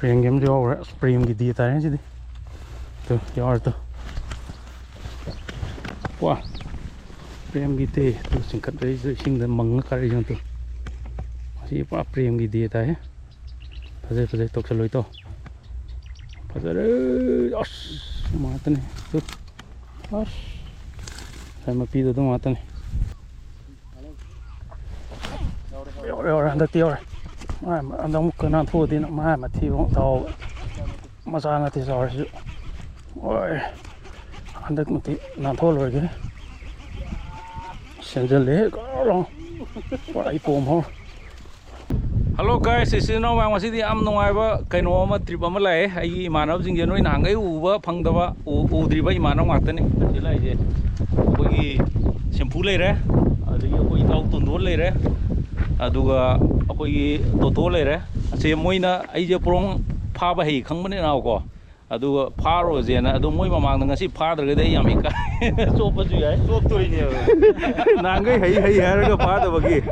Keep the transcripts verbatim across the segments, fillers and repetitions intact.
ꯄ꯭ꯔꯦꯝꯒꯤ ꯑꯃꯁꯨ ꯌꯥꯎꯈ꯭ꯔꯦ꯫ ꯑꯁ, ꯄ꯭ꯔꯦꯝꯒꯤ ꯗꯦ ꯇꯥꯔꯦ ꯁꯤꯗꯤ꯫ ꯇꯨ, ꯌꯥꯎꯔꯦ ꯇꯨ꯫ ꯋꯥ! ꯄ꯭ꯔꯦꯝꯒꯤ ꯗꯦ꯫ ꯇꯨ, ꯆꯤꯡꯈꯠꯂꯛꯏꯁꯤꯗ ꯏꯁꯤꯡꯗ ꯃꯪꯉ ꯀꯥꯔꯛꯏꯁꯤ ꯌꯦꯡꯉꯨ ꯇꯨ꯫ ꯃꯁꯤ ꯄꯨꯔꯥ ꯄ꯭ꯔꯦꯝꯒꯤ ꯗꯦ ꯇꯥꯏꯍꯦ꯫ ꯐꯖꯩ, ꯐꯖꯩ, ꯇꯧꯁꯜꯂꯣꯏ ꯇꯧ꯫ ꯐꯖꯔꯦ꯫ ꯑꯁ, ꯃꯥ ꯉꯥꯛꯇꯅꯤ꯫ ꯇꯨ꯫ ꯑꯁ꯫ ꯉꯁꯥꯏ ꯃꯄꯤꯗꯣ ꯑꯗꯨ ꯉꯥꯛꯇꯅꯤ꯫ ꯌꯧꯔꯦ, ꯌꯧꯔꯦ, ꯍꯟꯗꯛꯇꯤ ꯌꯧꯔꯦ꯫ ꯃꯥ ꯍꯟꯗꯛ ꯑꯃꯨꯛꯀ ꯅꯥꯟꯊꯣꯛꯑꯗꯤꯅ ꯃꯥ ꯃꯊꯤꯕꯣꯡ ꯇꯥꯎ ꯃꯆꯥ ꯅꯠꯇꯦ ꯆꯥꯎꯔꯤꯁꯤꯁꯨ꯫ ꯍꯣꯏ꯫ ꯍꯟꯗꯛꯃꯛꯇꯤ ꯅꯥꯟꯊꯣꯛꯍꯜꯂꯣꯏꯒꯦ꯫ ꯆꯦꯟꯁꯤꯜꯂꯦ꯫ ꯒꯥꯎ ꯂꯥꯎ꯫ ꯄꯨꯔꯥ ꯑꯩ ꯄꯣꯝ ꯍꯧꯔꯦ꯫ Hello guys, ꯏꯆꯤꯟ ꯏꯅꯥꯎ ꯃꯌꯥꯝ, ꯉꯁꯤꯗꯤ ꯌꯥꯝ ꯅꯨꯡꯉꯥꯏꯕ ꯀꯩꯅꯣ ꯑꯃ, trip ꯑꯃ ꯂꯥꯛꯑꯦ꯫ ꯑꯩꯒꯤ ꯏꯃꯥꯟꯅꯕꯁꯤꯡꯁꯦ ꯅꯣꯏ ꯅꯍꯥꯟꯈꯩ ꯎꯕ ꯐꯪꯗꯕ, ꯎ-, ꯎꯗ꯭ꯔꯤꯕ ꯏꯃꯥꯟꯅꯕ ꯉꯥꯛꯇꯅꯤ ꯁꯤ ꯂꯥꯛꯏꯁꯦ꯫ ꯑꯩꯈꯣꯏꯒꯤ ꯁꯦꯝꯐꯨ ꯂꯩꯔꯦ, ꯑꯗꯒꯤ ꯑꯩꯈꯣꯏ ꯏꯇꯥꯎ ꯇꯣꯟꯗꯣꯟ ꯂꯩꯔꯦ, ꯑꯗꯨꯒ ꯑꯩꯈꯣꯏꯒꯤ ꯇꯣꯇꯣ ꯂꯩꯔꯦ꯫ ꯑꯁꯦ ꯃꯣꯏꯅ ꯑꯩꯁꯦ ꯄꯣꯔꯣꯡ ꯐꯥꯕ ꯍꯩ ꯈꯪꯕꯅꯤꯅꯀꯣ, ꯑꯗꯨꯒ ꯐꯥꯔꯨꯔꯁꯦꯅ꯫ ꯑꯗꯣ ꯃꯣꯏ ꯃꯃꯥꯡꯗ ꯉꯁꯤ ꯐꯥꯗ꯭ꯔꯒꯗꯤ ꯑꯩ ꯌꯥꯝ ꯏꯀꯥꯏ꯫ ꯆꯣꯞꯄꯁꯨ ꯌꯥꯏ꯫ ꯆꯣꯞꯇꯣꯏꯅꯦꯕ꯫ ꯅꯍꯥꯟꯈꯩ ꯍꯩ ꯍꯩ ꯍꯥꯏꯔꯒ ꯐꯥꯗꯕꯒꯤ꯫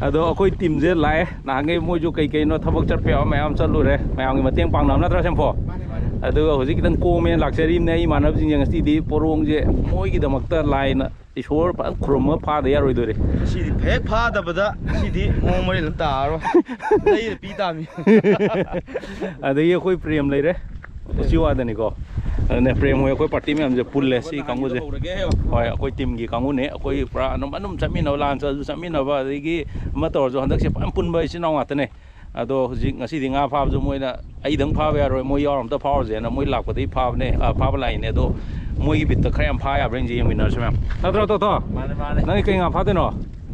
ꯑꯗꯣ ꯑꯩꯈꯣꯏ teamꯁꯦ ꯂꯥꯛꯑꯦ꯫ ꯅꯍꯥꯟꯈꯩ ꯃꯣꯏꯁꯨ ꯀꯩ ꯀꯩꯅꯣ ꯊꯕꯛ ꯆꯠꯄ ꯌꯥꯕ ꯃꯌꯥꯝ ꯆꯠꯂꯨꯔꯦ꯫ ꯃꯌꯥꯝꯒꯤ ꯃꯇꯦꯡ ꯄꯥꯡꯅꯕ ꯅꯠꯇ꯭ꯔꯥ, ꯁꯦꯝꯐꯣ? ꯃꯥꯅꯦ, ꯃꯥꯅꯦ꯫ ꯑꯗꯨꯒ ꯍꯧꯖꯤꯛ ꯈꯤꯇꯪ ꯀꯣꯝꯃꯦꯅ ꯂꯥꯛꯆꯔꯤꯕꯅꯦ ꯑꯩ ꯏꯃꯥꯟꯅꯕꯁꯤꯡꯁꯦ꯫ ꯉꯁꯤꯗꯤ ꯄꯣꯔꯣꯡꯁꯦ ꯃꯣꯏꯒꯤꯗꯃꯛꯇ ꯂꯥꯏꯅ ꯏꯁꯣꯔ ꯐꯖꯅ ꯈꯨꯔꯨꯝꯃꯒ ꯐꯥꯗ ꯌꯥꯔꯣꯏꯗꯣꯔꯤ꯫ ꯉꯁꯤꯗꯤ ꯍꯦꯛ ꯐꯥꯗꯕꯗ ꯉꯁꯤꯗꯤ ꯃꯑꯣꯡ ꯃꯔꯤꯟ ꯑꯃ ꯇꯥꯔꯔꯣꯏ꯫ ꯂꯩꯔ ꯄꯤ ꯇꯥꯃꯤ꯫ ꯑꯗꯒꯤ ꯑꯩꯈꯣꯏ ꯄ꯭ꯔꯦꯝ ꯂꯩꯔꯦ, ꯎꯆꯤꯋꯥꯗꯅꯤꯀꯣ꯫ ꯑꯗꯨꯅꯦ ꯄ꯭ꯔꯦꯝ ꯍꯣꯏ ꯑꯩꯈꯣꯏ party ꯃꯌꯥꯝꯁꯦ ꯄꯨꯜꯂꯦ ꯁꯤ ꯀꯥꯡꯕꯨꯁꯦ꯫ ꯍꯣꯏ, ꯑꯩꯈꯣꯏ teamꯒꯤ ꯀꯥꯡꯕꯨꯅꯦ꯫ ꯑꯩꯈꯣꯏ ꯄꯨꯔꯥ ꯑꯗꯨꯝ, ꯑꯗꯨꯝ ꯆꯠꯃꯤꯟꯅꯕ, ꯂꯥꯟ ꯆꯠꯂꯁꯨ ꯆꯠꯃꯤꯟꯅꯕ, ꯑꯗꯒꯤ ꯑꯃ ꯇꯧꯔꯁꯨ ꯍꯟꯗꯛꯁꯦ ꯐꯖꯅ ꯄꯨꯟꯕ ꯏꯆꯤꯟ ꯏꯅꯥꯎ ꯉꯥꯛꯇꯅꯦ꯫ ꯑꯗꯣ ꯍꯧꯖꯤꯛ ꯉꯁꯤꯗꯤ ꯉꯥ ꯐꯥꯕꯁꯨ ꯃꯣꯏꯅ ꯑꯩꯗꯪ ꯐꯥꯕ ꯌꯥꯔꯣꯏ, ꯃꯣꯏ ꯌꯥꯎꯔ ꯑꯝꯇ ꯐꯥꯎꯔꯁꯦꯅ ꯃꯣꯏ ꯂꯥꯛꯄꯗꯒꯤ ꯐꯥꯕꯅꯦ, ꯑ, ꯐꯥꯕ ꯂꯥꯛꯏꯅꯦ꯫ ꯑꯗꯣ ꯃꯣꯏꯒꯤ ꯕꯤꯠꯇ ꯈꯔ ꯌꯥꯝ ꯐꯥ ꯌꯥꯕ꯭ꯔꯥ ꯌꯦꯡꯁꯦ, ꯌꯦꯡꯃꯤꯟꯅꯔꯁꯤ ꯃꯌꯥꯝ꯫ ꯅꯠꯇ꯭ꯔꯣ, ꯇꯣꯇꯣ? ꯃꯥꯅꯦ, ꯃꯥꯅꯦ꯫ ꯅꯪꯗꯤ ꯀꯩ ꯉꯥ ꯐꯥꯗꯣꯏꯅꯣ?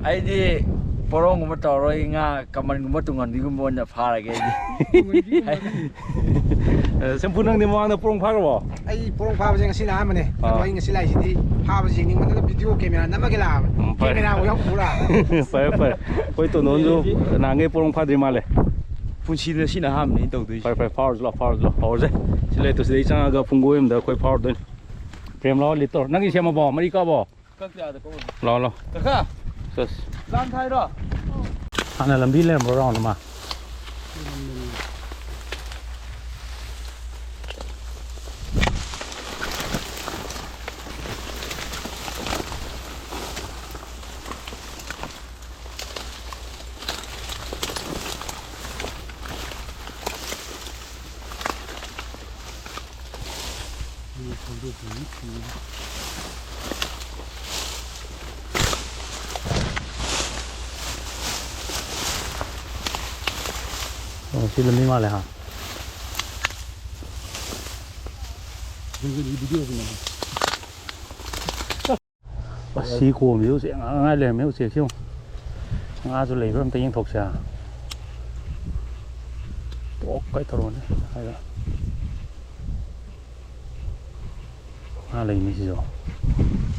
ꯑꯩꯗꯤ ꯄꯣꯔꯣꯡꯒꯨꯝꯕ ꯇꯧꯔꯣꯏ, ꯉꯥ ꯀꯃꯟꯒꯨꯝꯕ ꯇꯨꯡꯍꯟꯕꯤꯒꯨꯝꯕ ꯑꯣꯏꯅ ꯐꯥꯔꯒꯦ ꯑꯩꯗꯤ꯫ ꯑ, ꯁꯦꯝꯐꯨ, ꯅꯪꯗꯤ ꯃꯃꯥꯡꯗ ꯄꯣꯔꯣꯡ ꯐꯥꯈ꯭ꯔꯕꯣ? ꯑꯩ ꯄꯣꯔꯣꯡ ꯐꯥꯕꯁꯦ ꯉꯁꯤꯅ ꯑꯍꯥꯟꯕꯅꯦ꯫ ꯑꯥ꯫ ꯑꯗꯣ ꯑꯩ ꯉꯁꯤ ꯂꯥꯛꯏꯁꯤꯗꯤ ꯐꯥꯕꯁꯤ ꯌꯦꯡꯅꯤꯡꯃꯟꯗꯅ video camera ꯅꯝꯃꯒꯦ ꯂꯥꯛꯑꯕꯅꯦ꯫ ꯎꯝ, ꯐꯔꯦ꯫ Cameraꯕꯨ ꯌꯥꯎ ꯄꯨꯔꯥ꯫ ꯐꯔꯦ, ꯐꯔꯦ꯫ ꯑꯩꯈꯣꯏ ꯇꯣꯟꯗꯣꯟꯁꯨ ꯅꯍꯥꯟꯈꯩ ꯄꯣꯔꯣꯡ ꯐꯥꯗ꯭ꯔꯤ ꯃꯥꯜꯂꯦ꯫ ꯄꯨꯟꯁꯤꯗ ꯁꯤꯅ ꯑꯍꯥꯟꯕꯅꯦ ꯑꯩꯅ ꯇꯧꯗꯣꯏꯁꯦ꯫ ꯐꯔꯦ, ꯐꯔꯦ, ꯐꯥꯔꯨꯁꯤ ꯂꯥꯎ, ꯐꯥꯔꯨꯁꯤ ꯂꯥꯎ, ꯍꯧꯔꯁꯦ꯫ ꯁꯤ ꯂꯩꯇꯣ, ꯁꯤꯗꯩ ꯆꯪꯉꯒ ꯄꯨꯡꯒꯣꯏ ꯑꯃꯗ ꯑꯩꯈꯣꯏ ꯐꯥꯔꯨꯗꯣꯏꯅꯤ꯫ ꯄ꯭ꯔꯦꯝ ꯂꯥꯎ, ꯂꯤꯠ ꯇꯧꯔꯣ꯫ ꯅꯪꯒꯤ ꯁꯦꯝꯃꯕꯣ? ꯃꯔꯤ ꯀꯥꯕꯣ? ꯀꯛ ꯌꯥꯗ ꯀꯛ꯫ ꯂꯥꯎ, ꯂꯥꯎ꯫ ꯀꯀꯥ! ꯆꯠꯁ꯫ ꯂꯥꯡ ꯊꯥꯏꯔꯣ? ꯍꯥꯟꯅ ꯂꯝꯕꯤ ꯂꯩꯔꯝꯕ꯭ꯔꯣ, round ꯑꯃ? ꯑꯣ, ꯁꯤ ꯂꯝꯕꯤ ꯃꯥꯜꯂꯦ ꯍꯥ꯫ ꯑꯁ, ꯁꯤ ꯀꯣꯝꯁꯤ ꯎꯆꯦꯛ ꯉꯥꯛ ꯉꯥꯏ ꯂꯩꯔꯝꯃꯦ꯫ ꯎꯆꯦꯛꯁꯤ ꯌꯦꯡꯉꯨ꯫ ꯉꯥꯁꯨ ꯂꯩꯕ꯭ꯔꯥ ꯑꯝꯇ ꯌꯦꯡꯊꯣꯛꯁꯦ꯫ ꯄꯣꯛ ꯀꯥꯏ ꯊꯧꯔꯛꯑꯣꯅꯦ ꯍꯥꯏꯔ꯫ ꯉꯥ ꯂꯩꯅꯤ ꯁꯤꯁꯨ꯫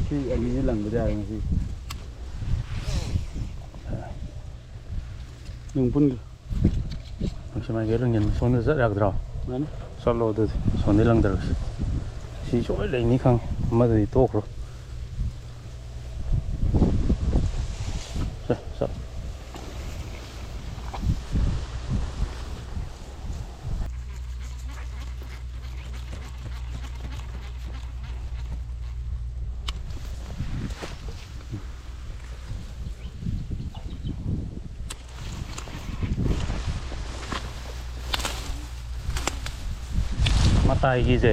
ꯁꯤ ꯑꯅꯤꯁꯤ ꯂꯪꯕꯗꯤ ꯌꯥꯔꯦ ꯉꯁꯤ꯫ ꯅꯨꯡ ꯄꯨꯟꯒ꯫ ꯅꯨꯡꯁꯤ ꯃꯥꯏꯀꯩ ꯂꯪꯁꯤꯟ ꯁꯣꯝꯗ ꯆꯠ ꯌꯥꯒꯗ꯭ꯔꯣ? ꯌꯥꯅꯤ꯫ ꯆꯠꯂꯣ ꯑꯗꯨꯗꯤ꯫ ꯁꯣꯝꯗꯤ ꯂꯪꯗꯔꯁꯤ꯫ ꯁꯤ ꯁꯣꯏ ꯂꯩꯅꯤ ꯈꯪꯉꯤ꯫ ꯑꯃꯗꯗꯤ ꯇꯣꯛꯈ꯭ꯔꯣ꯫ ꯆꯠ, ꯆꯠ꯫ ꯃꯇꯥꯏꯒꯤꯁꯦ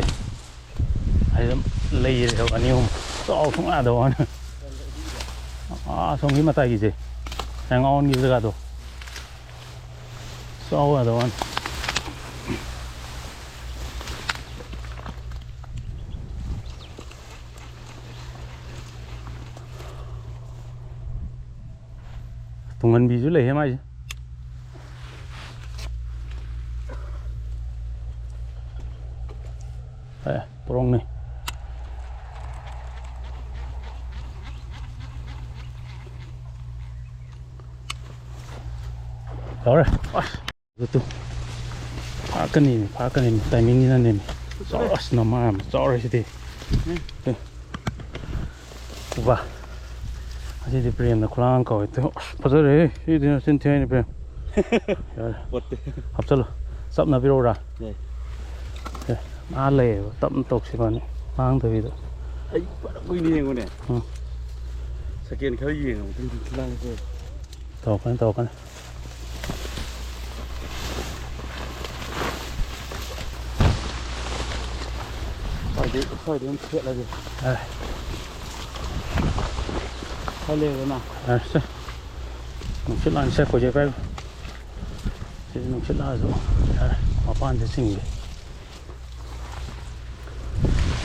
ꯑꯩ ꯑꯗꯨꯝ ꯂꯩꯔꯦ ꯑꯅꯤ ꯑꯍꯨꯝ꯫ ꯆꯥꯎ ꯁꯨꯡꯌꯥꯗꯕ ꯋꯥꯅꯤ꯫ ꯑꯥ, ꯑꯁꯣꯝꯒꯤ ꯃꯇꯥꯏꯒꯤꯁꯦ, ꯉꯁꯥꯏ ꯉꯥꯎꯍꯟꯈꯤꯕ ꯖꯒꯥꯗꯣ, ꯆꯥꯎ ꯌꯥꯗꯕ ꯋꯥꯅꯤ꯫ ꯇꯨꯡꯍꯟꯕꯤꯁꯨ ꯂꯩꯍꯦ ꯃꯥꯏꯁꯦ꯫ ꯑꯦ, ꯄꯣꯔꯣꯡꯅꯤ꯫ ꯌꯥꯎꯔꯦ꯫ ꯑꯁ꯫ ꯑꯗꯨ ꯐꯥꯔꯛꯀꯅꯤꯅꯦ, ꯐꯥꯔꯛꯀꯅꯤꯅꯦ, timingꯁꯤꯅꯅꯦꯃꯤ꯫ ꯆꯥꯎꯔ-, ꯑꯁ, ꯅꯃꯥ ꯌꯥꯝ ꯆꯥꯎꯔꯦ ꯁꯤꯗꯤ꯫ ꯎꯝ꯫ ꯑꯦ꯫ ꯎꯕ꯫ ꯑꯁꯤꯗꯤ ꯄ꯭ꯔꯦꯝꯅ ꯈꯨꯂꯥꯡ ꯀꯧꯋꯦ꯫ ꯑꯁ, ꯐꯖꯔꯦꯍꯦ꯫ ꯁꯤꯗꯤ ꯅꯆꯤꯟ ꯊꯤ ꯍꯥꯏꯅꯤ, ꯄ꯭ꯔꯦꯝ꯫ ꯌꯥꯔꯦ꯫ ꯄꯣꯠꯇꯦ꯫ ꯍꯥꯞꯆꯜꯂꯣ꯫ ꯆꯞꯅ ꯄꯤꯔꯛꯎꯔꯥ? ꯌꯥꯏ꯫ ꯑꯦ, ꯑꯥ ꯂꯩꯌꯦꯕ꯫ ꯇꯞꯅ ꯇꯧꯁꯤ ꯏꯕꯥꯅꯤ꯫ ꯉꯥꯡꯗꯕꯤꯗ꯫ ꯑꯩ ꯐꯅ ꯀꯨꯏꯅ ꯌꯦꯡꯉꯨꯅꯦ꯫ ꯎꯝ꯫ Second ꯈꯔ ꯌꯦꯡꯉ ꯃꯇꯨꯡꯗ ꯈꯨꯂꯥꯡꯁꯦ꯫ ꯇꯧꯔꯛꯀꯅꯤ, ꯇꯧꯔꯛꯀꯅꯤ꯫ ꯄꯥꯏ ꯑꯩꯈꯣꯏꯗꯤ ꯑꯗꯨꯝ ꯁꯦꯠꯂꯒꯦ꯫ ꯌꯥꯔꯦ꯫ ꯈꯔ ꯂꯩꯔꯒꯅ꯫ ꯌꯥꯔꯦ, ꯁꯦ꯫ ꯅꯨꯡꯁꯤꯠ ꯂꯥꯡꯁꯦ ꯑꯩꯈꯣꯏꯁꯦ ꯀꯥꯏ? ꯁꯤꯗꯤ ꯅꯨꯡꯁꯤꯠ ꯂꯥꯛꯑꯁꯨ ꯌꯥꯔꯦ, ꯃꯄꯥꯟꯁꯦ ꯆꯤꯡꯒꯦ꯫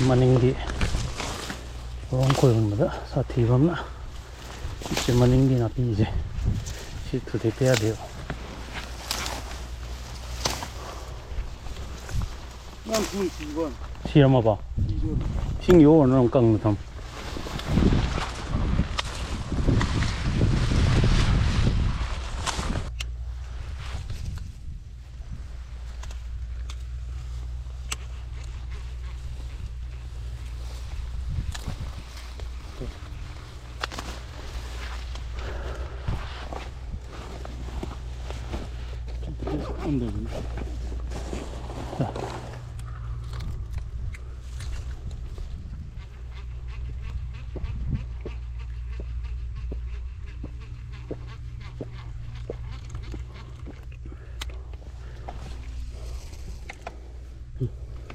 ꯃꯅꯤꯡꯒꯤ ꯄꯣꯔꯣꯝ ꯈꯣꯏꯔꯝꯕꯗ ꯁꯥꯊꯤꯕ ꯑꯃꯅ ꯁꯤ ꯃꯅꯤꯡꯒꯤ ꯅꯥꯄꯤꯁꯦ ꯁꯤ ꯊꯨꯗꯦꯛꯄ ꯌꯥꯗꯦꯕ꯫ ꯌꯥꯝ ꯊꯨꯅ ꯁꯤꯕ ꯋꯥꯅꯤ꯫ ꯁꯤꯔꯝꯃꯕꯣ? ꯁꯤꯗꯣꯔꯦ꯫ ꯏꯁꯤꯡ ꯌꯣꯛꯑꯣꯔꯅꯣ, ꯅꯪ ꯀꯪꯅ ꯊꯝꯃꯨ꯫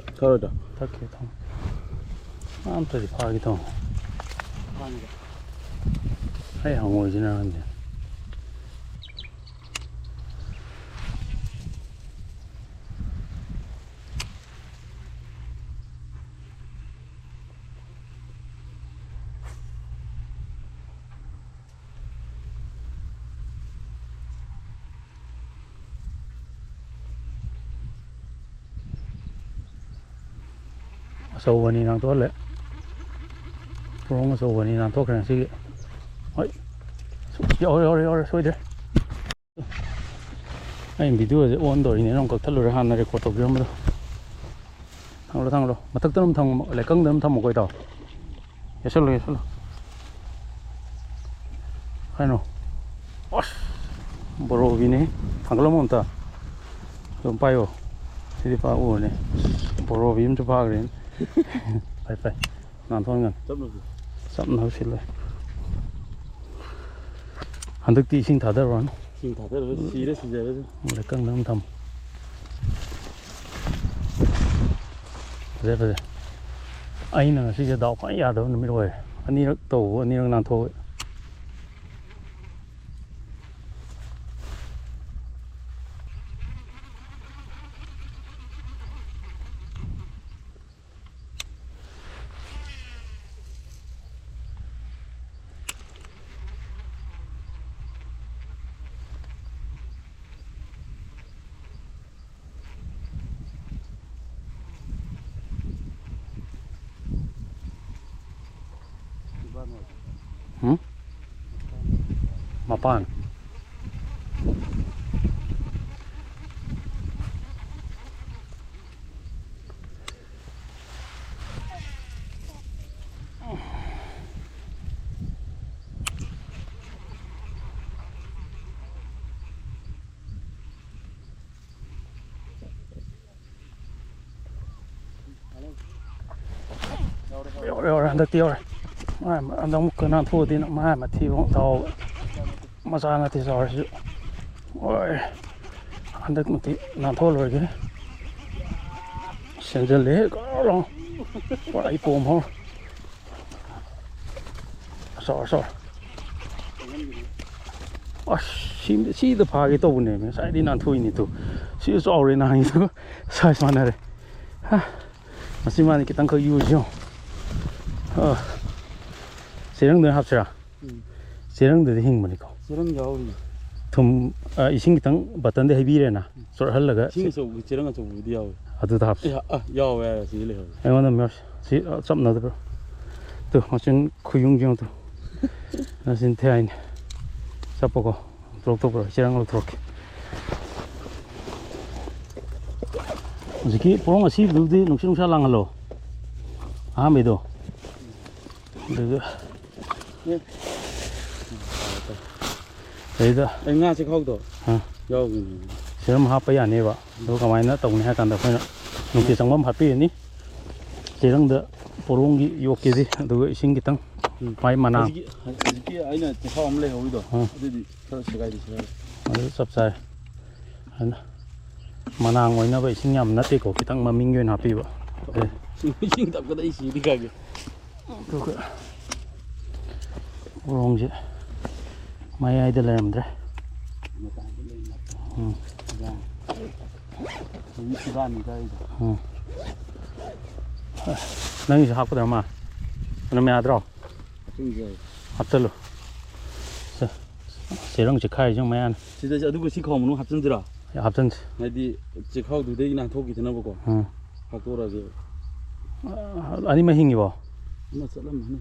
ꯊꯛꯑꯔꯣꯏꯗ꯭ꯔꯣ? ꯊꯛꯀꯦ, ꯊꯝꯃꯣ꯫ ꯑꯝꯇꯗꯤ ꯐꯥꯒꯦ ꯇꯧꯅꯤ꯫ ꯐꯥꯅꯤꯗ꯫ ꯑꯩ ꯍꯪꯉꯣꯏꯁꯤꯅ ꯈꯪꯗꯦ꯫ ꯑꯆꯧꯕ ꯑꯅꯤ ꯅꯥꯟꯊꯣꯛꯍꯜꯂꯦ꯫ ꯄꯣꯔꯣꯡ ꯑꯆꯧꯕ ꯑꯅꯤ ꯅꯥꯟꯊꯣꯛꯈ꯭ꯔꯦ ꯉꯁꯤꯒꯤ꯫ ꯍꯣꯏ꯫ ꯌꯧꯔꯦ, ꯌꯧꯔꯦ, ꯌꯧꯔꯦ, ꯁꯣꯏꯗ꯭ꯔꯦ꯫ ꯑꯩꯅ ꯚꯤꯗꯤꯑꯣꯁꯦ ꯑꯣꯟ ꯇꯧꯔꯤꯅꯦ, ꯅꯪ ꯀꯛꯊꯠꯂꯨꯔꯦ ꯍꯥꯟꯅ ꯔꯦꯀꯣꯔꯗ ꯇꯧꯕꯤꯔꯝꯕꯗꯣ꯫ ꯊꯥꯡꯒꯠꯂꯣ, ꯊꯥꯡꯒꯠꯂꯣ꯫ ꯃꯊꯛꯇ ꯑꯗꯨꯝ ꯊꯝꯃꯣ, ꯂꯩꯀꯪꯗ ꯑꯗꯨꯝ ꯊꯝꯃꯣꯀꯣ, ꯏꯇꯥꯎ꯫ ꯌꯦꯁꯜꯂꯣ, ꯌꯦꯁꯜꯂꯣ꯫ ꯀꯩꯅꯣ? ꯑꯁ! ꯕꯣꯔꯣꯕꯤꯅꯦ꯫ ꯊꯥꯡꯒꯠꯂꯝꯃꯣ ꯑꯝꯇ꯫ ꯑꯗꯨꯝ ꯄꯥꯏꯌꯣ꯫ ꯁꯤꯗꯤ ꯄꯥꯛ ꯎꯔꯅꯤ꯫ ꯕꯣꯔꯣꯕꯤ ꯑꯃꯁꯨ ꯐꯥꯈ꯭ꯔꯦꯅꯦ꯫ ꯐꯩ, ꯐꯩ꯫ ꯅꯥꯟꯊꯣꯛꯍꯟꯒꯅꯨ꯫ ꯆꯞꯅꯁꯨ꯫ ꯆꯞꯅ ꯁꯤꯜꯂꯦ꯫ ꯍꯟꯗꯛꯇꯤ ꯏꯁꯤꯡ ꯊꯥꯗꯔꯨꯔꯅꯨ꯫ ꯏꯁꯤꯡ ꯊꯥꯗꯔꯨꯔ ꯁꯤꯔ ꯁꯤꯖꯔꯁꯨ꯫ ꯂꯩꯀꯪꯗ ꯑꯗꯨꯝ ꯊꯝꯃꯨ꯫ ꯐꯖꯩ, ꯐꯖꯩ꯫ ꯑꯩꯅ ꯉꯁꯤꯁꯦ ꯗꯥꯎ ꯈ꯭ꯋꯥꯏ ꯌꯥꯗꯕ ꯅꯨꯃꯤꯠ ꯑꯣꯏꯔꯦ꯫ ꯑꯅꯤꯔꯛ ꯇꯧꯕ, ꯑꯅꯤꯔꯛ ꯅꯥꯟꯊꯣꯛꯑꯦ꯫ ꯎꯝ? ꯃꯄꯥꯟ꯫ ꯌꯧꯔꯦ, ꯌꯧꯔꯦ, ꯍꯟꯗꯛꯇꯤ ꯌꯧꯔꯦ꯫ ꯃꯥ ꯍꯟꯗꯛ ꯑꯃꯨꯛꯀ ꯅꯥꯟꯊꯣꯛꯑꯗꯤ ꯃꯥ ꯃꯊꯤꯕꯣꯡ ꯇꯥꯎꯕ꯫ ꯃꯆꯥ ꯅꯠꯇꯦ ꯆꯥꯎꯔꯤꯁꯤꯁꯨ꯫ ꯍꯣꯏ꯫ ꯍꯟꯗꯛꯃꯛꯇꯤ ꯅꯥꯟꯊꯣꯛꯑ ꯂꯣꯏꯔꯒꯦ꯫ ꯁꯦꯟꯖꯜꯂꯦ ꯒꯥꯎ ꯂꯥꯎ꯫ ꯄꯨꯔꯥ ꯏꯄꯣꯝ ꯍꯧꯔꯦ꯫ ꯆꯥꯎꯔꯦ, ꯆꯥꯎꯔꯦ꯫ ꯑꯁ, ꯁꯤ, ꯁꯤꯗ ꯐꯥꯒꯦ ꯇꯧꯕꯅꯦ꯫ ꯉꯁꯥꯏꯗꯤ ꯅꯥꯟꯊꯣꯛꯏꯅꯤ ꯇꯨ꯫ ꯁꯤꯁꯨ ꯆꯥꯎꯔꯦ ꯅꯍꯥꯟꯒꯤꯗꯨꯒ꯫ ꯁꯥꯏꯖ ꯃꯥꯟꯅꯔꯦ꯫ ꯍꯥ꯫ ꯃꯁꯤ ꯃꯥꯅꯤ ꯈꯤꯇꯪꯈꯛ ꯌꯨꯁꯤ ꯌꯦꯡꯉꯣ꯫ ꯑ꯫ ꯆꯦꯔꯪꯗ ꯑꯣꯏꯅ ꯍꯥꯞꯁꯤꯔꯥ? ꯎꯝ꯫ ꯆꯦꯔꯪꯗꯗꯤ ꯍꯤꯡꯕꯅꯤꯀꯣ꯫ ꯆꯦꯔꯪ ꯌꯥꯎꯔꯤ꯫ ꯊꯨꯝ, ꯑ, ꯏꯁꯤꯡ ꯈꯤꯇꯪ ꯕꯇꯟꯗ ꯍꯩꯕꯤꯔꯦꯅ꯫ ꯎꯝ꯫ ꯆꯣꯠꯍꯜꯂꯒ ꯏꯁꯤꯡ ꯁꯤ ꯑꯆꯧꯕ, ꯆꯦꯔꯪ ꯑꯆꯧꯕꯗꯨꯗꯤ ꯌꯥꯎꯔꯤ꯫ ꯑꯗꯨꯗ ꯍꯥꯞꯁꯤ꯫ ꯑꯦ, ꯑ, ꯌꯥꯎꯋꯦ ꯍꯥꯏꯔ ꯁꯤꯗ ꯂꯩꯍꯧꯔꯦ꯫ ꯑꯩꯉꯣꯟꯗ ꯃꯦꯞꯁ-, ꯁꯤ, ꯑ, ꯆꯞꯅꯗꯕ꯭ꯔꯣ? ꯇꯨ, ꯃꯆꯤꯟ ꯈꯨꯌꯨꯡ ꯌꯦꯡꯉꯨ ꯇꯨ꯫ ꯃꯆꯤꯟ ꯊꯦ ꯍꯥꯏꯅꯦ꯫ ꯆꯞꯄꯀꯣ꯫ ꯂꯧꯊꯣꯛꯄ꯭ꯔꯣ? ꯆꯦꯔꯪ ꯂꯧꯊꯣꯔꯛꯀꯦ꯫ ꯍꯧꯖꯤꯛꯀꯤ ꯄꯣꯔꯣꯡ ꯑꯁꯤꯕꯗꯨꯕꯨꯗꯤ ꯅꯨꯡꯁꯤꯠ ꯅꯨꯡꯁꯥ ꯂꯥꯡꯍꯜꯂꯣ꯫ ꯑꯍꯥꯟꯕꯩꯗꯣ꯫ ꯑꯗꯨꯒ ꯑꯦ꯫ ꯑꯗꯩꯗ ꯑꯩ ꯉꯥ ꯆꯦꯈꯥꯎꯗꯣ ꯑꯥ꯫ ꯌꯥꯎꯕꯅꯦ꯫ ꯁꯤꯔꯝ ꯍꯥꯞꯄ ꯌꯥꯅꯦꯕ꯫ ꯑꯗꯨ ꯀꯃꯥꯏꯅ ꯇꯧꯅꯤ ꯍꯥꯏ ꯀꯥꯟꯗ ꯑꯩꯈꯣꯏꯅ ꯅꯨꯡꯇꯤ ꯆꯪꯐꯝ ꯍꯥꯞꯄꯤꯔꯅꯤ꯫ ꯆꯦꯔꯪꯗ ꯄꯣꯔꯣꯡꯒꯤ ꯌꯣꯛꯀꯦꯗꯤ, ꯑꯗꯨꯒ ꯏꯁꯤꯡ ꯈꯤꯇꯪ ꯎꯝ꯫ ꯃꯥꯏ ꯃꯅꯥ꯫ ꯍꯧꯖꯤꯛꯀꯤ, ꯍꯧꯖꯤꯛꯀꯤ ꯑꯩꯅ ꯆꯦꯈꯥꯎ ꯑꯃ ꯂꯩꯍꯧꯔꯤꯗꯣ, ꯑꯥ꯫ ꯑꯗꯨꯗꯤ ꯈꯔ ꯁꯦꯒꯥꯏꯗꯤ ꯁꯦꯒꯥꯏꯔꯦ꯫ ꯑꯗꯨ ꯆꯞ ꯆꯥꯔꯦ꯫ ꯑꯗꯨꯅ ꯃꯅꯥꯡ ꯑꯣꯏꯅꯕ ꯏꯁꯤꯡ ꯌꯥꯝ ꯅꯠꯇꯦꯀꯣ, ꯈꯤꯇꯪ ꯃꯃꯤꯡꯒꯤ ꯑꯣꯏꯅ ꯍꯥꯞꯄꯤꯕ꯫ ꯑꯗꯨ ꯏꯁꯤꯡ ꯊꯛꯄꯗ ꯑꯩ ꯁꯤꯗꯤ ꯈꯪꯉꯦ꯫ ꯑꯗꯨꯒ ꯎꯔꯣꯡꯁꯦ ꯃꯌꯥꯏꯗ ꯂꯩꯔꯝꯗ꯭ꯔꯦ꯫ ꯃꯇꯥꯏꯗ ꯂꯩꯔꯝꯃꯦ꯫ ꯎꯝ꯫ ꯌꯥ꯫ ꯍꯧꯖꯤꯛ ꯐꯤꯕꯥꯅꯤꯗ ꯑꯩꯗꯣ꯫ ꯎꯝ꯫ ꯅꯪꯒꯤꯁꯨ ꯍꯥꯞꯀꯗ꯭ꯔ ꯃꯥ? ꯃꯅꯝ ꯌꯥꯗ꯭ꯔꯣ? ꯍꯥꯞꯆꯤꯟꯒꯦ꯫ ꯍꯥꯞꯆꯜꯂꯨ꯫ ꯁꯦ, ꯆꯦꯔꯪ ꯆꯤꯈꯥꯏꯔꯤꯁꯦ ꯃꯌꯥꯅ꯫ ꯁꯤꯗ ꯑꯗꯨꯒ ꯁꯤ ꯈꯥꯎ ꯃꯅꯨꯡ ꯍꯥꯞꯆꯤꯟꯁꯤꯔꯣ? ꯍꯥꯞꯆꯤꯟꯁꯤ꯫ ꯍꯥꯏꯗꯤ ꯆꯦꯈꯥꯎꯗꯨꯗꯩ ꯅꯥꯟꯊꯣꯛꯈꯤꯗꯅꯕꯀꯣ꯫ ꯎꯝ꯫ ꯐꯥꯛꯇꯣꯔꯛꯑꯒꯦ꯫ ꯑ, ꯑꯅꯤꯃꯛ ꯍꯤꯡꯉꯤꯕꯣ? ꯑꯃ ꯆꯠꯂꯝꯃꯅꯤ꯫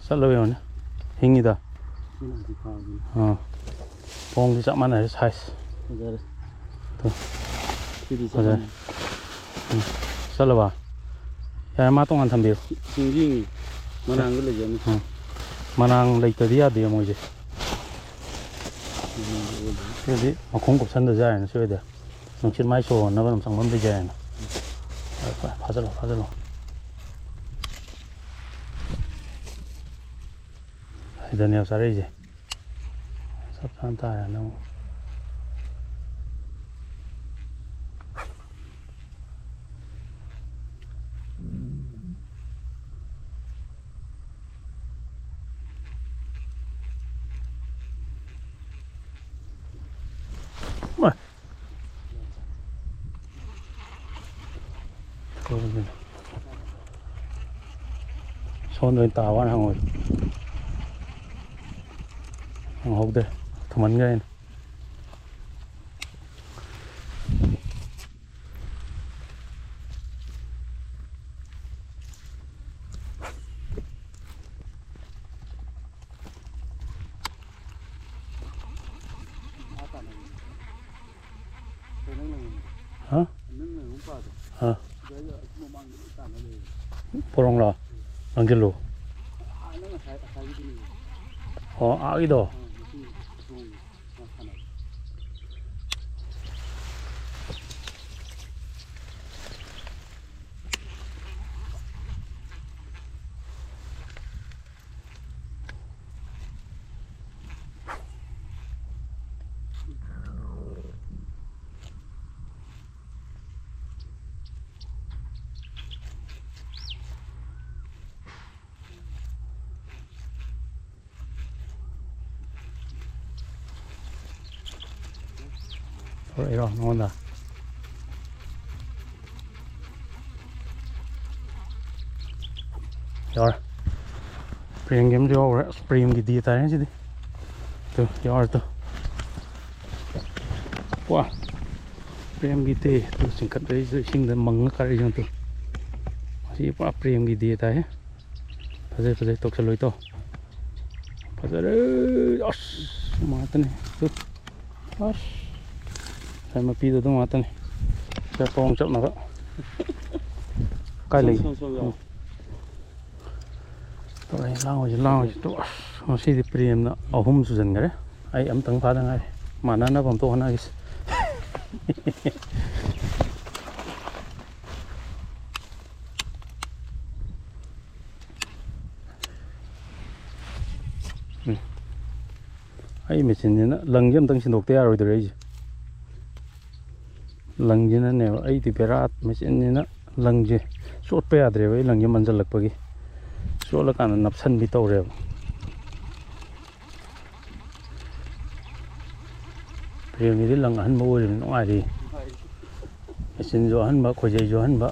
ꯆꯠꯂꯕ ꯌꯦꯡꯉꯨꯅꯦ꯫ ꯍꯤꯡꯉꯤꯗ꯫ ꯁꯤꯅ ꯍꯧꯖꯤꯛ ꯐꯥꯎꯕꯅꯤ꯫ ꯑꯥ꯫ ꯄꯣꯡꯗꯤ ꯆꯞ ꯃꯥꯟꯅꯔꯦ size꯫ ꯐꯖꯔꯦ꯫ ꯇꯨ꯫ ꯁꯤꯗꯤ ꯐꯖꯔꯦ꯫ ꯆꯠꯂꯝꯃꯅꯤ꯫ ꯎꯝ꯫ ꯆꯠꯂꯕ? ꯌꯥꯔꯦ, ꯃꯥ ꯇꯣꯉꯥꯟ ꯊꯝꯕꯤꯌꯨ꯫ ꯁꯤ-, ꯁꯤꯡꯗꯤ ꯍꯤꯡꯉꯤ꯫ ꯃꯅꯥꯡꯗ ꯂꯩꯖꯅꯤ꯫ ꯎꯝ꯫ ꯃꯅꯥꯡ ꯂꯩꯇꯗꯤ ꯌꯥꯗꯦ ꯃꯣꯏꯁꯦ꯫ ꯎꯝ꯫ ꯁꯤꯗꯤ ꯃꯈꯣꯡ ꯀꯨꯞꯁꯟꯗꯁꯨ ꯌꯥꯔꯦꯅꯦ ꯁꯤ ꯑꯣꯏꯗꯤ꯫ ꯅꯨꯡꯁꯤꯠ ꯃꯥꯏ ꯁꯣꯔ ꯍꯣꯟꯅꯕ ꯑꯗꯨꯝ ꯆꯪꯐꯝ ꯂꯩꯖꯩ ꯍꯥꯏꯅ꯫ ꯐꯥꯖꯜꯂꯣ, ꯐꯥꯖꯜꯂꯣ꯫ ꯁꯤꯗꯅꯦꯕ ꯆꯥꯔꯛꯏꯁꯦ꯫ ꯆꯞ ꯆꯥꯅ ꯇꯥꯔꯦ ꯅꯪ꯫ ꯁꯣꯝꯗ ꯑꯣꯏꯅ ꯇꯥꯕ ꯋꯥꯅꯤ ꯍꯪꯉꯣꯏ꯫ ꯍꯪꯍꯧꯗ꯭ꯔꯦ꯫ ꯊꯨꯝꯍꯟꯈ꯭ꯔꯦ ꯑꯩꯅ꯫ ꯍꯥ? ꯑꯥ꯫ ꯄꯣꯔꯣꯡꯂꯣ? ꯂꯪꯁꯤꯜꯂꯨ꯫ ꯑꯣ, ꯑꯥꯒꯤꯗꯣ? ꯄꯨꯔꯛꯏꯔꯣ ꯅꯉꯣꯟꯗ? ꯌꯥꯎꯔꯦ꯫ ꯄ꯭ꯔꯦꯝꯒꯤ ꯑꯃꯁꯨ ꯌꯥꯎꯈ꯭ꯔꯦ꯫ ꯑꯁ, ꯄ꯭ꯔꯦꯝꯒꯤ ꯗꯦ ꯇꯥꯔꯦ ꯁꯤꯗꯤ꯫ ꯇꯨ, ꯌꯥꯎꯔꯦ ꯇꯨ꯫ ꯋꯥ! ꯄ꯭ꯔꯦꯝꯒꯤ ꯗꯦ꯫ ꯇꯨ, ꯆꯤꯡꯈꯠꯂꯛꯏꯁꯨ ꯏꯁꯤꯡꯗ ꯃꯪꯉ ꯀꯥꯔꯛꯏꯁꯤ ꯇꯨ꯫ ꯉꯁꯤ ꯄꯨꯔꯥ ꯄ꯭ꯔꯦꯝꯒꯤ ꯗꯦ ꯇꯥꯏꯍꯦ꯫ ꯐꯖꯩ, ꯐꯖꯩ, ꯇꯧꯁꯜꯂꯣꯏ ꯇꯧ꯫ ꯐꯖꯔꯦ꯫ ꯑꯁ, ꯃꯥ ꯉꯥꯛꯇꯅꯦ꯫ ꯇꯨ꯫ ꯑꯁ꯫ ꯉꯁꯥꯏ ꯃꯄꯤꯗꯣ ꯑꯗꯨꯝ ꯉꯥꯛꯇꯅꯦ꯫ ꯁꯤꯗ ꯄꯥꯎꯡ ꯆꯞꯅꯕ꯫ ꯀꯥꯏ ꯂꯩꯒꯦ? ꯁꯣꯝ, ꯁꯣꯝ, ꯁꯣꯝ ꯌꯥꯎ꯫ ꯎꯝ꯫ ꯇꯧꯔꯦ, ꯂꯥꯡꯉꯣꯏꯁꯦ, ꯂꯥꯡꯉꯣꯏꯁꯦ꯫ ꯇꯨ, ꯑꯁ, ꯉꯁꯤꯗꯤ ꯄ꯭ꯔꯦꯝꯅ ꯑꯍꯨꯝ ꯁꯨꯖꯟꯈꯔꯦ꯫ ꯑꯩ ꯑꯝꯇꯪ ꯐꯥꯗ ꯉꯥꯏꯔꯤ꯫ ꯃꯥꯟꯅꯅꯕ ꯑꯝꯇ ꯍꯣꯠꯅꯈꯤꯁꯤ꯫ ꯎꯝ꯫ ꯑꯩ ꯃꯦꯆꯤꯟꯁꯤꯅ ꯂꯪꯁꯦ ꯑꯝꯇꯪ ꯁꯤꯟꯗꯣꯛꯇ ꯌꯥꯔꯣꯏꯗꯧꯔꯤ ꯑꯩꯁꯦ꯫ ꯂꯪꯁꯤꯅꯅꯦꯕ ꯑꯩꯗꯤ ꯕꯦꯔꯥ, ꯃꯦꯆꯤꯟꯁꯤꯅ ꯂꯪꯁꯦ ꯆꯣꯠꯄ ꯌꯥꯗ꯭ꯔꯦꯕ, ꯑꯩ ꯂꯪꯁꯦ ꯃꯟꯁꯤꯜꯂꯛꯄꯒꯤ꯫ ꯆꯣꯠꯂꯀꯥꯟꯗ ꯅꯞꯁꯟꯕꯤ ꯇꯧꯔꯦꯕ꯫ ꯄ꯭ꯔꯦꯝꯒꯤꯗꯤ ꯂꯪ ꯑꯍꯟꯕ ꯑꯣꯏꯔꯤꯕꯅꯤ ꯅꯨꯡꯉꯥꯏꯔꯤ꯫ ꯃꯦꯆꯤꯟꯁꯨ ꯑꯍꯟꯕ, ꯈꯣꯏꯖꯩꯁꯨ ꯑꯍꯟꯕ,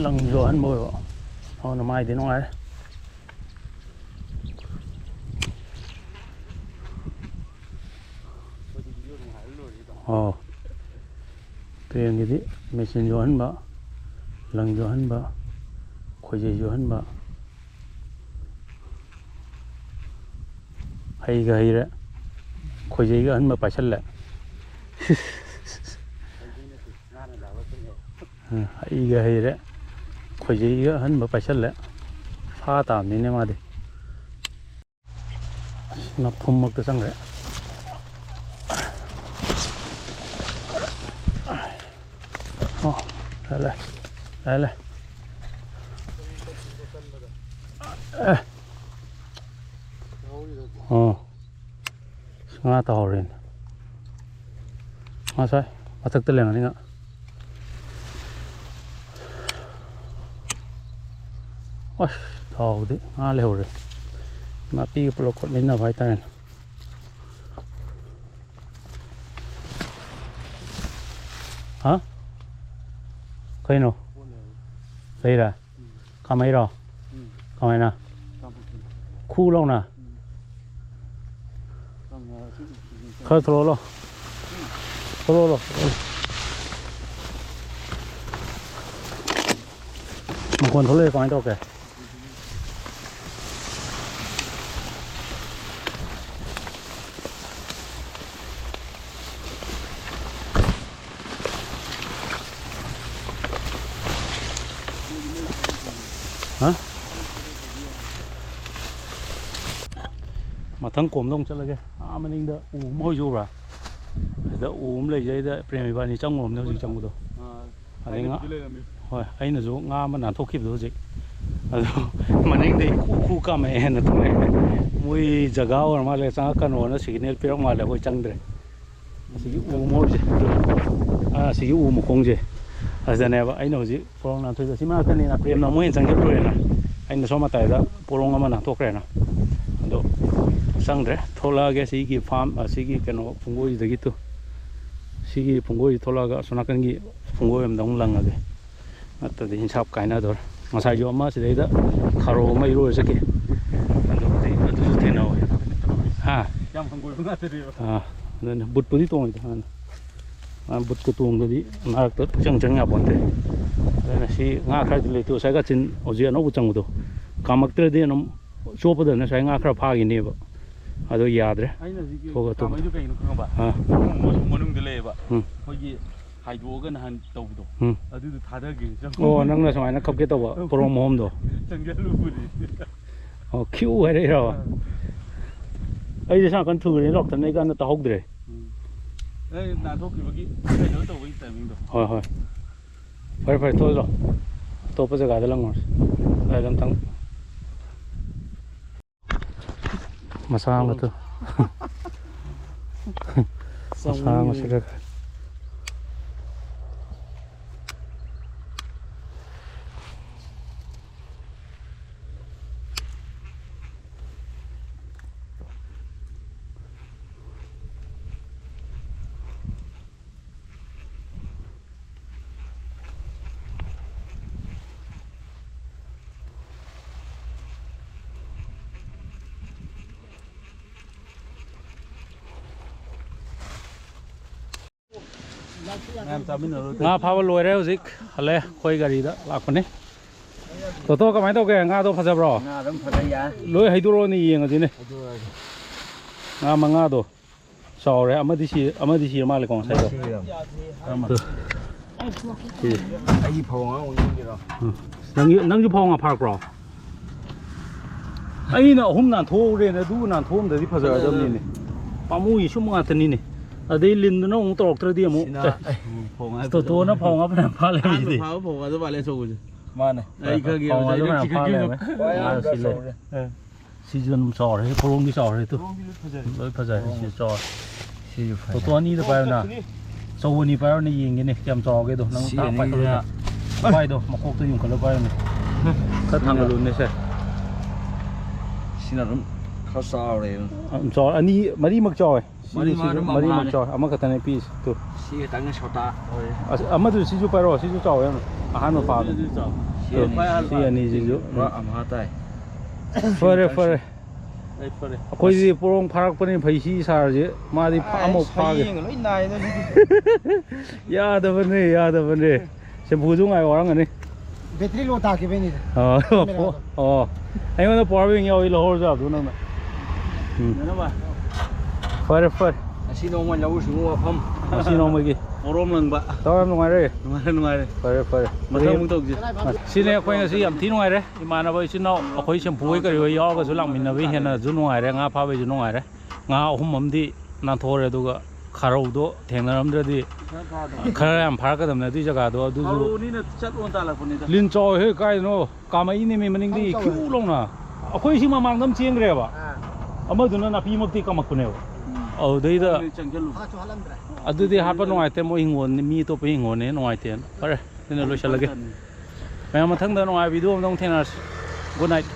ꯂꯪꯁꯨ ꯑꯍꯟꯕ ꯑꯣꯏꯕ꯫ ꯑꯗꯨꯅ ꯃꯥꯏꯗꯤ ꯅꯨꯡꯉꯥꯏꯔꯦ꯫ ꯑꯣ꯫ ꯄ꯭ꯔꯦꯝꯒꯤꯗꯤ ꯃꯦꯆꯤꯟꯁꯨ ꯑꯍꯟꯕ, ꯂꯪꯁꯨ ꯑꯍꯟꯕ, ꯈꯣꯏꯖꯩꯁꯨ ꯑꯍꯟꯕ꯫ ꯍꯩꯒ ꯍꯩꯔꯦ, ꯈꯣꯏꯖꯩꯒ ꯑꯍꯟꯕ ꯄꯥꯏꯁꯜꯂꯦ꯫ ꯑ, ꯍꯩꯒ ꯍꯩꯔꯦ, ꯈꯣꯏꯖꯩꯒ ꯑꯍꯟꯕ ꯄꯥꯏꯁꯜꯂꯦ꯫ ꯐꯥ ꯇꯥꯕꯅꯤꯅꯦ ꯃꯥꯗꯤ꯫ ꯑꯁ, ꯅꯥꯞꯊꯨꯝꯃꯛꯇ ꯆꯪꯈ꯭ꯔꯦ꯫ ꯑꯣ, ꯂꯥꯛꯑꯦ, ꯂꯥꯛꯑꯦ, ꯂꯥꯛꯑꯦ꯫ ꯑꯦ꯫ ꯑꯣ꯫ ꯉꯥ ꯇꯥꯍꯧꯔꯦꯅꯦ꯫ ꯉꯁꯥꯏ ꯃꯊꯛꯇ ꯂꯩꯔꯝꯒꯅꯤ ꯉꯥ꯫ ꯑꯁ, ꯊꯥꯎꯗꯤ ꯉꯥ ꯂꯩꯍꯧꯔꯦ꯫ ꯅꯥꯄꯤꯒ ꯄꯨꯂꯞ ꯀꯣꯠꯃꯤꯟꯅꯕ ꯍꯥꯏꯇꯥꯔꯦꯅꯦ꯫ ꯍꯥ? ꯀꯩꯅꯣ? ꯂꯩꯔꯦ? ꯀꯃꯥꯏꯔꯣ? ꯀꯃꯥꯏꯅ? ꯈꯨ ꯂꯥꯎꯅ? ꯈꯔ ꯊꯣꯛꯂꯛꯑꯣ꯫ ꯊꯣꯛꯂꯛꯑꯣ꯫ ꯃꯈꯣꯟ ꯊꯣꯛꯂꯛꯑꯦ, ꯀꯃꯥꯏꯅ ꯇꯧꯔꯛꯀꯦ? ꯍꯥ? ꯃꯊꯪ ꯀꯣꯝꯗ ꯑꯃꯨꯛ ꯆꯠꯂꯒꯦ꯫ ꯑꯥ ꯃꯅꯤꯡꯗ ꯎ ꯑꯃ ꯍꯧꯖꯤꯛ ꯎꯕ꯭ꯔꯥ? ꯁꯤꯗ ꯎ ꯑꯃ ꯂꯩꯖꯩꯗ, ꯄ꯭ꯔꯦꯝ ꯏꯕꯥꯅꯤ ꯆꯪꯉꯨꯔꯕꯅꯦ ꯍꯧꯖꯤꯛ ꯆꯪꯕꯗꯣ꯫ ꯑꯥ, ꯑꯗꯩ ꯉꯥ-, ꯍꯥꯏꯅꯕꯗꯤ ꯂꯩꯔꯝꯃꯤ꯫ ꯍꯣꯏ, ꯑꯩꯅꯁꯨ ꯉꯥ ꯑꯃ ꯅꯥꯟꯊꯣꯛꯈꯤꯕꯗꯣ ꯍꯧꯖꯤꯛ꯫ ꯑꯗꯣ ꯃꯅꯤꯡꯗꯩ ꯈꯨ ꯈꯨ ꯀꯥꯝꯃꯛꯑꯦꯅ ꯊꯣꯛꯂꯛꯑꯦ꯫ ꯃꯣꯏ ꯖꯒꯥ ꯑꯣꯏꯔ ꯃꯥꯜꯂꯦ, ꯆꯪꯉꯛꯀꯅꯣꯅ ꯁꯤꯒꯅꯦꯜ ꯄꯤꯔꯛ ꯃꯥꯜꯂꯦ, ꯑꯩꯈꯣꯏ ꯆꯪꯗ꯭ꯔꯦ꯫ ꯑꯁꯤꯒꯤ ꯎ ꯑꯃ ꯍꯧꯔꯤꯁꯦ꯫ ꯑꯥ, ꯁꯤꯒꯤ ꯎ ꯃꯈꯣꯡꯁꯦ꯫ ꯑꯁꯤꯗꯅꯦꯕ ꯑꯩꯅ ꯍꯧꯖꯤꯛ ꯄꯣꯔꯣꯡ ꯅꯥꯟꯊꯣꯏꯗꯣ꯫ ꯁꯤ ꯃꯅꯥꯛꯇꯅꯤꯅ ꯄ꯭ꯔꯦꯝꯅ ꯑꯃꯨꯛ ꯍꯦꯟꯅ ꯆꯪꯁꯤꯜꯂꯨꯔꯦꯅ꯫ ꯑꯩꯅ ꯁꯣꯝ ꯃꯇꯥꯏꯗ ꯄꯣꯔꯣꯡ ꯑꯃ ꯅꯥꯟꯊꯣꯛꯈ꯭ꯔꯦꯅ꯫ ꯑꯗꯣ ꯆꯪꯗ꯭ꯔꯦ꯫ ꯊꯣꯛꯂꯛꯑꯒꯦ ꯁꯤꯒꯤ ꯐꯥꯝ, ꯑꯁꯤꯒꯤ ꯀꯩꯅꯣ ꯄꯨꯡꯒꯣꯏꯁꯤꯗꯒꯤ ꯇꯨ꯫ ꯁꯤꯒꯤ ꯄꯨꯡꯒꯣꯏꯁꯤ ꯊꯣꯛꯂꯛꯑꯒ ꯑꯁꯣꯝ ꯅꯥꯀꯟꯒꯤ ꯄꯨꯡꯒꯣꯏ ꯑꯃꯗ ꯑꯃꯨꯛ ꯂꯪꯉꯒꯦ꯫ ꯅꯠꯇ꯭ꯔꯗꯤ ꯏꯟꯁꯥꯞ ꯀꯥꯏꯅꯗꯧꯔꯦ꯫ ꯉꯁꯥꯏꯁꯨ ꯑꯃ ꯁꯤꯗꯩꯗ ꯈꯥꯔꯣ ꯑꯃ ꯏꯔꯣꯏꯔ ꯆꯠꯈꯤ꯫ ꯑꯗꯨꯕꯨꯗꯤ ꯑꯗꯨꯁꯨ ꯊꯦꯡꯅꯍꯧꯋꯦ꯫ ꯍꯥ? ꯌꯥꯝ ꯍꯪꯒꯣꯏꯕ ꯉꯥꯛꯇꯅꯦꯕ꯫ ꯑꯥ, ꯑꯗꯨꯅ ꯕꯨꯠꯄꯨꯗꯤ ꯇꯣꯡꯉꯤꯗ ꯍꯥꯟꯅ꯫ ꯑꯥ, ꯕꯨꯠꯀ ꯇꯣꯡꯗꯗꯤ ꯃꯔꯛꯇ ꯄꯨꯡꯆꯪ ꯆꯪ ꯌꯥꯄꯣꯟꯇꯦ꯫ ꯑꯗꯨꯅ ꯁꯤ ꯉꯥ ꯈꯔꯗꯤ ꯂꯩꯇꯦ꯫ ꯉꯁꯥꯏ ꯀꯥꯆꯤꯟ ꯍꯧꯖꯤꯛ ꯑꯅꯧꯕ ꯆꯪꯕꯗꯣ ꯀꯥꯝꯃꯛꯇ꯭ꯔꯗꯤ ꯑꯗꯨꯝ ꯆꯣꯞꯄꯗꯅ ꯉꯁꯥꯏ ꯉꯥ ꯈꯔ ꯐꯥꯈꯤꯅꯦꯕ꯫ ꯑꯗꯣ ꯌꯥꯗ꯭ꯔꯦ꯫ ꯑꯩꯅ ꯍꯧꯖꯤꯛꯀꯤ ꯊꯣꯛꯑ ꯊꯣꯛꯑ꯫ ꯀꯥꯝꯃꯩꯗꯣ ꯀꯩꯒꯤꯅꯣ ꯈꯪꯉꯕ? ꯑꯥ꯫ ꯃꯣꯏ ꯃꯅꯨꯡꯗ ꯂꯩꯌꯦꯕ꯫ ꯎꯝ꯫ ꯑꯩꯈꯣꯏꯒꯤ ꯍꯥꯏꯗꯣꯛꯑꯒ ꯅꯍꯥꯟ ꯇꯧꯕꯗꯣ꯫ ꯎꯝ꯫ ꯑꯗꯨꯗꯣ ꯊꯥꯗꯒꯦ ꯆꯪꯉꯨ꯫ ꯑꯣ, ꯅꯪꯅ ꯁꯨꯃꯥꯏꯅ ꯀꯞꯀꯦ ꯇꯧꯕ, ꯄꯣꯔꯣꯝ ꯃꯍꯣꯝꯗꯣ꯫ ꯆꯪꯁꯤꯜꯂꯨꯕꯅꯤ꯫ ꯑꯣ, ꯈꯤꯎ ꯍꯥꯏꯔꯛꯏꯔꯣ? ꯑꯥ꯫ ꯑꯩꯗꯤ ꯁꯣꯝ ꯅꯥꯀꯟ ꯊꯨꯒ꯭ꯔꯦ, ꯂꯥꯎꯊꯠꯅꯩ ꯀꯥꯟꯗ ꯇꯥꯍꯧꯗ꯭ꯔꯦ꯫ ꯎꯝ꯫ ꯑꯩ ꯅꯥꯟꯊꯣꯛꯈꯤꯕꯒꯤ ꯀꯩꯅꯣ ꯇꯧꯕꯒꯤ timing ꯗꯣ꯫ ꯍꯣꯏ, ꯍꯣꯏ꯫ ꯐꯔꯦ, ꯐꯔꯦ, ꯊꯣꯛꯍꯜꯂꯣ꯫ ꯑꯇꯣꯞꯄ ꯖꯒꯥꯗ ꯂꯪꯉꯨꯔꯁꯤ꯫ ꯑꯗꯨꯋꯥꯏꯗ ꯑꯝꯇꯪ꯫ ꯃꯁꯥ ꯑꯃꯒ ꯇꯨ꯫ ꯃꯁꯥ ꯑꯃ ꯆꯥꯎꯃꯟꯈ꯭ꯔꯦ꯫ ꯁꯤꯗ꯫ ꯃꯌꯥꯝ ꯆꯥꯃꯤꯟꯅꯔꯣ꯫ ꯉꯥ ꯐꯥꯕ ꯂꯣꯏꯔꯦ, ꯍꯧꯖꯤꯛ ꯍꯜꯂꯦ, ꯑꯩꯈꯣꯏ ꯒꯥꯔꯤꯗ ꯂꯥꯛꯄꯅꯦ꯫ ꯇꯣꯇꯣ, ꯀꯃꯥꯏꯅ ꯇꯧꯒꯦ? ꯉꯥꯗꯣ ꯐꯖꯕ꯭ꯔꯣ? ꯉꯥ ꯑꯗꯨꯝ ꯐꯖꯩ, ꯌꯥꯏ꯫ ꯂꯣꯏ ꯍꯩꯗꯣꯔꯛꯑꯣꯅꯦ, ꯌꯦꯡꯉꯁꯤꯅꯦ꯫ ꯉꯥ ꯃꯉꯥꯗꯣ ꯆꯥꯎꯔꯦ꯫ ꯑꯃꯗꯤ ꯁꯤ, ꯑꯃꯗꯤ ꯁꯤꯔ ꯃꯥꯜꯂꯦꯀꯣ ꯉꯁꯥꯏꯗꯣ꯫ ꯁꯤꯔꯦ꯫ ꯀꯔꯝꯕ? ꯁꯤ꯫ ꯑꯩꯒꯤ ꯐꯧ ꯉꯥ ꯑꯣꯏꯅꯤꯡꯒꯤꯔꯣ? ꯎꯝ꯫ ꯅꯪꯒꯤ, ꯅꯪꯁꯨ ꯐꯧ ꯉꯥ ꯐꯥꯔꯛꯄ꯭ꯔꯣ? ꯑꯩꯅ ꯑꯍꯨꯝ ꯅꯥꯟꯊꯣꯛꯎꯔꯦꯅ, ꯑꯗꯨ ꯅꯥꯟꯊꯣꯛꯑꯝꯗꯗꯤ ꯐꯖꯔꯗꯕꯅꯤꯅꯦ꯫ ꯄꯥꯝꯃꯨꯏ, ꯁꯨꯝ ꯉꯥꯛꯇꯅꯤꯅꯦ꯫ ꯑꯗꯩ ꯂꯤꯟꯗꯨꯅ ꯑꯃꯨꯛ ꯇꯧꯔꯛꯇ꯭ꯔꯗꯤ ꯑꯃꯨꯛ꯫ ꯁꯤꯅ, ꯑꯦ꯫ ꯎꯝ, ꯐꯧ ꯉꯥ ꯇꯣꯇꯣꯅ ꯐꯧ ꯉꯥ ꯐꯅꯌꯥꯝ ꯐꯥ ꯑꯍꯥꯟꯕ ꯂꯩꯔꯤꯁꯤꯗꯤ꯫ ꯐꯥꯕ ꯐꯧ ꯉꯥꯗꯣ ꯃꯥꯜꯂꯦ ꯑꯆꯧꯕꯁꯦ꯫ ꯃꯥꯅꯦ꯫ ꯑꯩ ꯈꯪꯉꯦꯕ, ꯐꯧ ꯉꯥꯗꯣ ꯉꯁꯥꯏ ꯐꯅꯌꯥꯝ ꯐꯥ ꯂꯩꯔꯝꯃꯦ꯫ ꯃꯥ ꯁꯤ ꯂꯩ꯫ ꯑꯦ꯫ ꯁꯤꯁꯨ ꯑꯗꯨꯝ ꯆꯥꯎꯔꯦ, ꯄꯣꯔꯣꯝꯗꯤ ꯆꯥꯎꯔꯦ ꯇꯨ꯫ ꯄꯣꯔꯣꯝꯒꯤꯁꯨ ꯐꯖꯔꯦ꯫ ꯂꯣꯏ ꯐꯖꯔꯦ, ꯁꯤꯁꯨ ꯆꯥꯎꯔꯦ꯫ ꯁꯤꯁꯨ ꯐꯖꯩ꯫ ꯇꯣꯇꯣ ꯑꯅꯤꯗ ꯄꯥꯏꯌꯨꯅ꯫ ꯑꯆꯧꯕ ꯑꯅꯤ ꯄꯥꯏꯔꯣꯅꯦ, ꯌꯦꯡꯒꯦꯅꯦ ꯀꯌꯥꯝ ꯆꯥꯎꯒꯦꯗꯣ꯫ ꯅꯪ ꯁꯤ ꯇꯥꯛ ꯑꯅꯤꯁꯤꯅ ꯄꯥꯏꯈꯠꯂꯨꯅꯦ꯫ ꯄꯥꯏꯗꯣ, ꯃꯀꯣꯛꯇꯣ ꯌꯨꯡꯈꯠꯂ ꯄꯥꯏꯌꯨꯅꯦ꯫ ꯈꯔ ꯊꯥꯡꯒꯠꯂꯨꯅꯦ ꯁꯦ꯫ ꯁꯤꯅ ꯑꯗꯨꯝ ꯈꯔ ꯆꯥꯎꯔꯦ꯫ ꯑꯗꯨꯝ ꯆꯥꯎꯔꯦ, ꯑꯅꯤ, ꯃꯔꯤꯃꯛ ꯆꯥꯎꯋꯦ꯫ ꯁꯤ, ꯃꯔꯤ ꯁꯤꯁꯨ ꯃꯉꯥ ꯑꯗꯨꯝ ꯃꯔꯤꯃꯛ ꯑꯝꯍꯥꯅꯦ꯫ ꯆꯥꯎꯋꯦ, ꯑꯃꯈꯛꯇꯅꯦ ꯄꯤꯁꯦ ꯇꯨ꯫ ꯁꯤ ꯈꯤꯇꯪ ꯁꯣꯇꯥ ꯑꯣꯏꯔꯦ꯫ ꯑꯁ, ꯑꯃꯗꯨ ꯁꯤꯁꯨ ꯄꯥꯏꯔꯛꯑꯣ, ꯁꯤꯁꯨ ꯆꯥꯎꯋꯦ ꯌꯥꯝꯅ꯫ ꯑꯍꯥꯟꯕ ꯐꯥꯕꯅꯦ꯫ ꯁꯤꯁꯨ ꯆꯥꯎ꯫ ꯁꯤ ꯇꯨ, ꯑꯅꯤ꯫ ꯁꯤ ꯑꯅꯤꯁꯤꯁꯨ꯫ ꯄꯨꯔꯥ ꯑꯝꯍꯥ ꯇꯥꯏ꯫ ꯐꯔꯦ, ꯐꯔꯦ꯫ ꯑꯩ ꯐꯔꯦ꯫ ꯑꯩꯈꯣꯏꯗꯤ ꯄꯣꯔꯣꯡ ꯐꯥꯔꯛꯄꯅꯤꯅ ꯐꯩ, ꯁꯤ ꯁꯥꯔꯁꯦ ꯃꯥꯗꯤ ꯐꯥ-, ꯑꯃꯨꯛ ꯑꯩꯁ, ꯐꯥꯒꯦ꯫ ꯍꯌꯦꯡꯒ ꯂꯣꯏ ꯅꯥꯏꯗ ꯁꯤꯗꯤ꯫ ꯌꯥꯗꯕꯅꯦ, ꯌꯥꯗꯕꯅꯦ꯫ ꯁꯦꯝꯐꯨꯁꯨ ꯉꯥꯏ ꯋꯥꯔꯝꯒꯅꯤ꯫ ꯕꯦꯇ꯭ꯔꯤ ꯂꯣ ꯇꯥꯈꯤꯕꯩꯅꯤꯗ꯫ ꯑꯣ, ꯀꯦꯃꯦꯔꯥꯗꯣ꯫ ꯑꯣ꯫ ꯑꯩꯉꯣꯟꯗ power bank ꯌꯥꯎꯏ, ꯂꯧꯍꯧꯔꯁꯨ ꯌꯥꯕꯗꯨ ꯅꯪꯅ꯫ ꯎꯝ꯫ ꯐꯔꯦ, ꯐꯔꯦ꯫ ꯉꯁꯤ ꯅꯣꯡꯃ ꯂꯧꯎ ꯁꯤꯡꯎ ꯋꯥꯐꯝ꯫ ꯉꯁꯤ ꯅꯣꯡꯃꯒꯤ꯫ ꯄꯣꯔꯣꯝ ꯂꯪꯕ꯫ ꯇꯥꯎ ꯌꯥꯝ ꯅꯨꯡꯉꯥꯏꯔꯦ꯫ ꯅꯨꯡꯉꯥꯏꯔꯦ, ꯅꯨꯡꯉꯥꯏꯔꯦ꯫ ꯐꯔꯦ, ꯐꯔꯦ꯫ ꯃꯊꯪ ꯑꯃꯨꯛ ꯇꯧꯁꯤ꯫ ꯁꯤꯅꯦ ꯑꯩꯈꯣꯏ ꯉꯁꯤ ꯌꯥꯝ ꯊꯤ ꯅꯨꯡꯉꯥꯏꯔꯦ꯫ ꯏꯃꯥꯟꯅꯕ ꯏꯆꯤꯟ ꯏꯅꯥꯎ ꯑꯩꯈꯣꯏ ꯁꯦꯝꯐꯨ ꯍꯣꯏ ꯀꯔꯤ ꯍꯣꯏ ꯌꯥꯎꯔꯒꯁꯨ ꯂꯥꯛꯃꯤꯟꯅꯕ ꯍꯦꯟꯅꯁꯨ ꯅꯨꯡꯉꯥꯏꯔꯦ꯫ ꯉꯥ ꯐꯥꯕꯩꯁꯨ ꯅꯨꯡꯉꯥꯏꯔꯦ꯫ ꯉꯥ ꯑꯍꯨꯝ ꯑꯃꯗꯤ ꯅꯥꯟꯊꯣꯛꯑꯔꯦ, ꯑꯗꯨꯒ ꯈꯥꯔꯧꯗꯣ ꯊꯦꯡꯅꯔꯝꯗ꯭ꯔꯗꯤ ꯈꯔ ꯌꯥꯝ ꯐꯥꯔꯛꯀꯗꯕꯅꯦ ꯑꯗꯨꯏ ꯖꯒꯥꯗꯣ꯫ ꯑꯗꯨꯁꯨ ꯈꯥꯔꯧꯅꯤꯅ ꯆꯠꯂꯣꯅ ꯇꯥꯜꯂꯛꯄꯅꯤꯗ꯫ ꯂꯤꯟ ꯆꯥꯎꯋꯦꯍꯦ, ꯀꯥꯏꯗꯅꯣ? ꯀꯥꯃꯛꯏꯅꯦꯃꯤ ꯃꯅꯤꯡꯗꯒꯤ ꯈꯤꯎ ꯂꯥꯎꯅ꯫ ꯑꯩꯈꯣꯏ ꯁꯤ ꯃꯃꯥꯡꯗ ꯑꯃ ꯆꯦꯟꯈ꯭ꯔꯦꯕ꯫ ꯑꯥ꯫ ꯑꯃꯗꯨꯅ ꯅꯥꯄꯤꯃꯛꯇꯤ ꯀꯥꯃꯛꯄꯅꯦꯕ꯫ ꯎꯝ꯫ ꯑꯗꯨꯗꯩꯗ ꯍꯥꯠꯁꯨ ꯍꯥꯠꯂꯝꯗ꯭ꯔꯦ꯫ ꯑꯗꯨꯗꯤ ꯍꯥꯠꯄ ꯅꯨꯡꯉꯥꯏꯇꯦ, ꯃꯣꯏ ꯍꯤꯡꯒꯣꯜꯅꯤ, ꯃꯤ ꯑꯇꯣꯞꯄ ꯍꯤꯡꯒꯣꯜꯅꯤ, ꯅꯨꯡꯉꯥꯏꯇꯦꯅ꯫ ꯐꯔꯦ, ꯁꯤꯅ ꯂꯣꯏꯁꯤꯜꯂꯒꯦ꯫ ꯃꯌꯥꯝ ꯃꯊꯪꯗ ꯅꯨꯡꯉꯥꯏꯕ video ꯑꯃꯗ ꯑꯃꯨꯛ ꯊꯦꯡꯅꯔꯁꯤ꯫ Good night꯫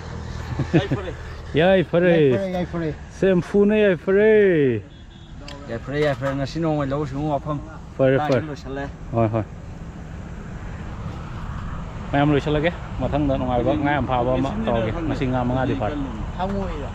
ꯌꯥꯏꯐꯔꯦ꯫ ꯌꯥꯏꯐꯔꯦ꯫ ꯌꯥꯏꯐꯔꯦ, ꯌꯥꯏꯐꯔꯦ꯫ ꯁꯦꯝꯐꯨꯅ ꯌꯥꯏꯐꯔꯦ꯫ ꯌꯥꯏꯐꯔꯦ, ꯌꯥꯏꯐꯔꯦ꯫ ꯉꯁꯤ ꯅꯣꯡꯃꯒꯤ ꯂꯧꯎ ꯁꯤꯡꯎ ꯋꯥꯐꯝ ꯐꯔꯦ, ꯃꯇꯥꯡꯁꯤꯗ ꯐꯔꯦ꯫ ꯂꯣꯏꯁꯤꯜꯂꯦ꯫ ꯍꯣꯏ, ꯍꯣꯏ꯫ ꯃꯌꯥꯝ ꯂꯣꯏꯁꯤꯜꯂꯒꯦ꯫ ꯃꯊꯪꯗ ꯅꯨꯡꯉꯥꯏꯕ ꯉꯥ ꯌꯥꯝ ꯐꯥꯕ ꯑꯃ ꯇꯧꯔꯒꯦ꯫ ꯉꯁꯤ ꯉꯥ ꯃꯉꯥꯗꯤ ꯐꯥꯔꯦ꯫ ꯍꯪꯉꯣꯏꯔꯣ?